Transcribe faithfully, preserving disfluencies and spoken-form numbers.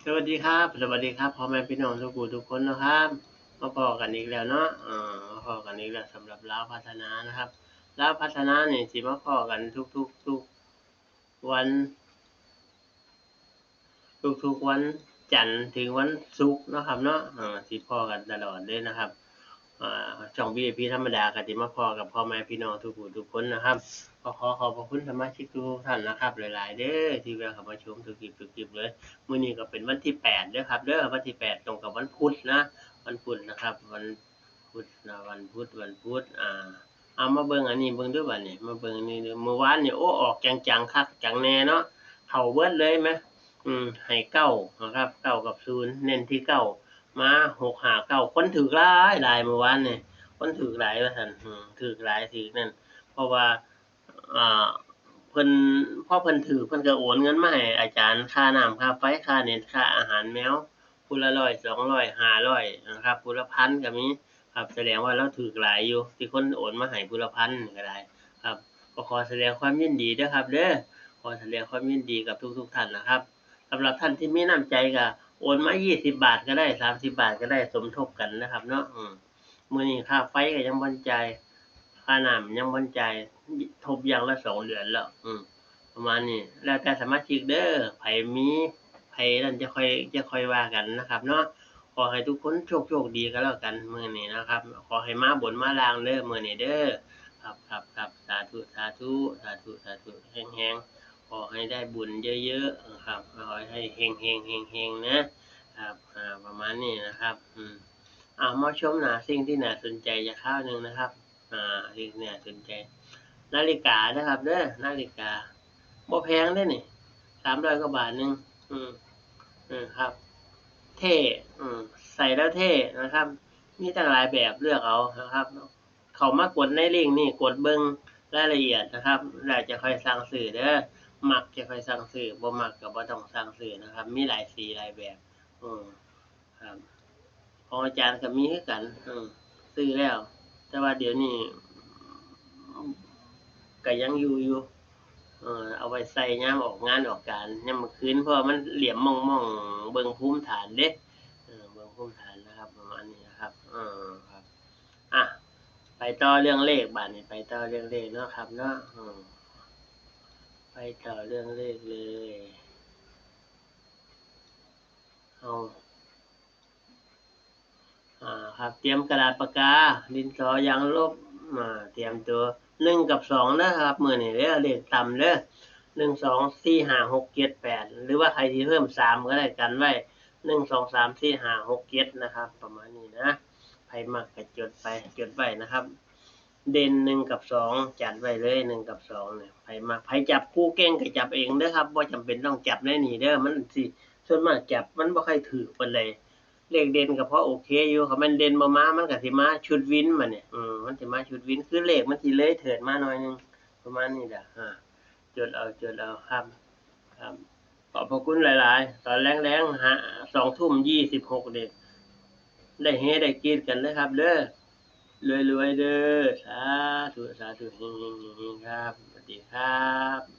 สวัสดีครับ สวัสดีครับ พ่อแม่พี่น้องทุกผู้ทุกคนนะครับ มาพ้อกันอีกแล้วเนาะ เอ่อ มาพ้อกันอีกแล้วสำหรับลาวพัฒนานะครับ ลาวพัฒนานี่สิมาพ้อกันทุกๆ ทุกวัน ทุกๆวันจันทร์ถึงวันศุกร์เนาะครับเนาะ เอ่อ สิพ้อกันตลอดเลยนะครับ อ่า ช่อง วี ไอ พี ธรรมดาก็สิมาพ้อกับพ่อแม่พี่น้องทุกผู้ทุกคนนะครับ ก็ขอขอบพระคุณสมาชิกทุกท่านนะครับ หลายๆเด้อ ที่แวะเข้ามาชมทุกคลิปทุกคลิปเลย มื้อนี้ก็เป็นวันที่แปดเด้อครับเด้อ วันที่แปดตรงกับวันพุธนะ วันพุธนะครับ วันพุธนะ วันพุธ วันพุธ อ่า เอามาเบิ่งอันนี้เบิ่งดูบัดนี้ มาเบิ่งอันนี้ดู มื้อวานนี่ โอ้ ออกจังๆคักจังแน่เนาะ เข้าเบิดเลยแหม อืม ให้เก้านะครับ เก้ากับศูนย์ เน้นที่เก้า มา หกห้าเก้า คนถืกหลายหลายมื้อวานนี่ คนถืกหลายว่าซั่น อืม ถืกหลายถืกนั่น เพราะว่า อ่า เพิ่น พอเพิ่นถืก เพิ่นก็โอนเงินมาให้อาจารย์ ค่าน้ำ ค่าไฟ ค่าเน็ต ค่าอาหารแมว ผู้ละร้อย สองร้อย ห้าร้อยนะครับ ผู้ละพันก็มีครับ แสดงว่าลาวถืกหลายอยู่ ที่คนโอนมาให้ผู้ละพันก็ได้ครับ ก็ขอแสดงความยินดีเด้อครับเด้อ ขอแสดงความยินดีกับทุกๆท่านนะครับ สำหรับท่านที่มีน้ำใจก็โอนมายี่สิบบาทก็ได้ สามสิบบาทก็ได้ สมทบกันนะครับเนาะ อืม มื้อนี้ค่าไฟก็ยังบ่จ่าย ค่าน้ำยังบ่จ่าย ทบอย่างละสองเดือนแล้ว อืม ประมาณนี้ แล้วแต่สมาชิกเด้อ ไผมี ไผนั่นจะค่อย จะค่อยว่ากันนะครับเนาะ ขอให้ทุกคนโชค โชคดีกันแล้วกันมื้อนี้นะครับ ขอให้มาบนมาล่างเด้อมื้อนี้เด้อ ครับ ครับ ครับ สาธุ สาธุ สาธุ สาธุ แฮงๆ ขอให้ได้บุญเยอะๆ นะครับ ขอให้เฮงๆ เฮงๆ นะครับ อ่า ประมาณนี้นะครับ อืม อ่า มาชมหน้าสิ่งที่น่าสนใจจะคราวหนึ่งนะครับ อ่า สิ่งที่น่าสนใจ นาฬิกานะครับเด้อ นาฬิกา บ่แพงเด้นี่ สามร้อยกว่าบาทหนึ่ง อืม อืม ครับ เท่ อืม ใส่แล้วเท่นะครับ มีตั้งหลายแบบเลือกเอานะครับ เข้ามากดในลิงก์นี่ กดเบิ่งรายละเอียดนะครับ แล้วจะค่อยสั่งซื้อเด้อ มักจะค่อยสั่งซื้อ บ่มักก็บ่ต้องสั่งซื้อนะครับ มีหลายสีหลายแบบ อืม ครับ ของอาจารย์ก็มีคือกัน อืม ซื้อแล้ว แต่ว่าเดี๋ยวนี้ ก็ยังอยู่อยู่ เออ เอาไว้ใส่ยามออกงานออกการ ยามมื้อคืน เพราะว่ามันเหลี่ยมม่องๆ เบิ่งภูมิฐานเด้ เออ เบิ่งภูมิฐานนะครับ ประมาณนี้นะครับ เออ ครับ อ่ะ ไปต่อเรื่องเลข บาดนี้ไปต่อเรื่องเลขเนาะครับเนาะ อืม ไปต่อเรื่องเลขเลย เอา อ่า ครับ เตรียมกระดาษปากกา ดินสอ ยางลบ อ่า เตรียมตัว หนึ่งกับสองนะครับ มื้อนี้เด้อ เลขต่ำเด้อ หนึ่ง สอง สี่ ห้า หก เจ็ด แปด หรือว่าใครสิเพิ่มสามก็ได้ กันไว้ หนึ่ง สอง สาม สี่ ห้า หก เจ็ด นะครับ ประมาณนี้นะ ไผมักก็จดไป จดไว้นะครับ เด่นหนึ่งกับสอง จัดไว้เลย หนึ่งกับสองเนี่ย ไผมัก ไผจับคู่เก่งก็จับเองเด้อครับ บ่จำเป็นต้องจับในนี่เด้อ มันสิ ส่วนมากจับมันบ่ค่อยถืกปานใด เลขเด่นก็พอโอเคอยู่ คันแม่นเด่นบ่มา มันก็สิมาชุดวินบัดนี้ อืม มันสิมาชุดวิน คือเลขมันสิเลยเถิดมาหน่อยหนึ่ง ประมาณนี้แหละ อ่า จดเอา จดเอาครับ ครับ ขอบพระคุณหลายๆ ตอนแลงๆ ฮะ สองทุ่มยี่สิบหก นี่ ได้เฮได้กรี๊ดกันเด้อครับเด้อ รวยๆ เด้อ สาธุ สาธุ เฮงๆ เฮงๆ ครับ สวัสดีครับ